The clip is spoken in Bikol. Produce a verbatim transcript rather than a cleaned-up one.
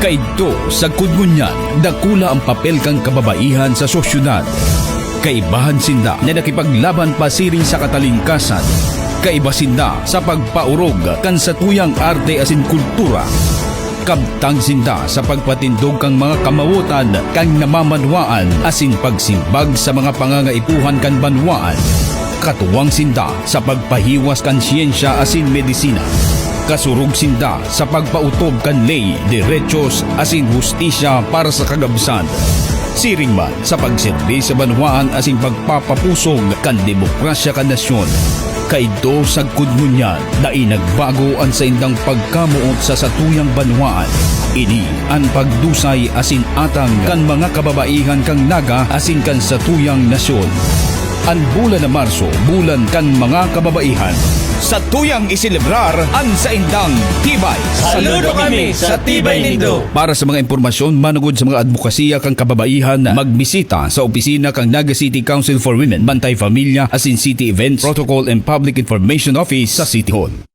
Kaidto, sagkod ngunyan, dakula an papel kan kababaihan sa sosyedad. Kaibahan sinda na nakipaglaban pasiring sa katalingkasan. Kaiba sinda sa pagpaorog kan satuyang arte asin kultura. Kabtang sinda sa pagpatindog kan mga kamawotan kan namamanwaan asin pagsimbag sa mga pangangaipuhan kan banwaan. Katuwang sinda sa pagpahiwas kan siyensya asin medisina. Kasurog sinda sa pagpaotob kan ley, derechos asin hustisya para sa kagabsan. Siring man sa pagserbi sa banwaan asin pagpapapusog kan demokrasya kan nasyon. Kaidto, sagkod ngunyan, dai nagbago an saindang pagkamoot sa satuyang banwaan. Ini an pagdusay asin atang kan mga kababaihan kan Naga asin kan satuyang nasyon. An bulan na Marso, bulan kan mga kababaihan. Satuyang iselebrar an saindang tibay. Saludo kami sa tibay nindo. Para sa mga impormasyon manugod sa mga adbokasiya kan kababaihan, magbisita sa opisina kan Naga City Council for Women, Bantay Familia asin City Events, Protocol and Public Information Office sa City Hall.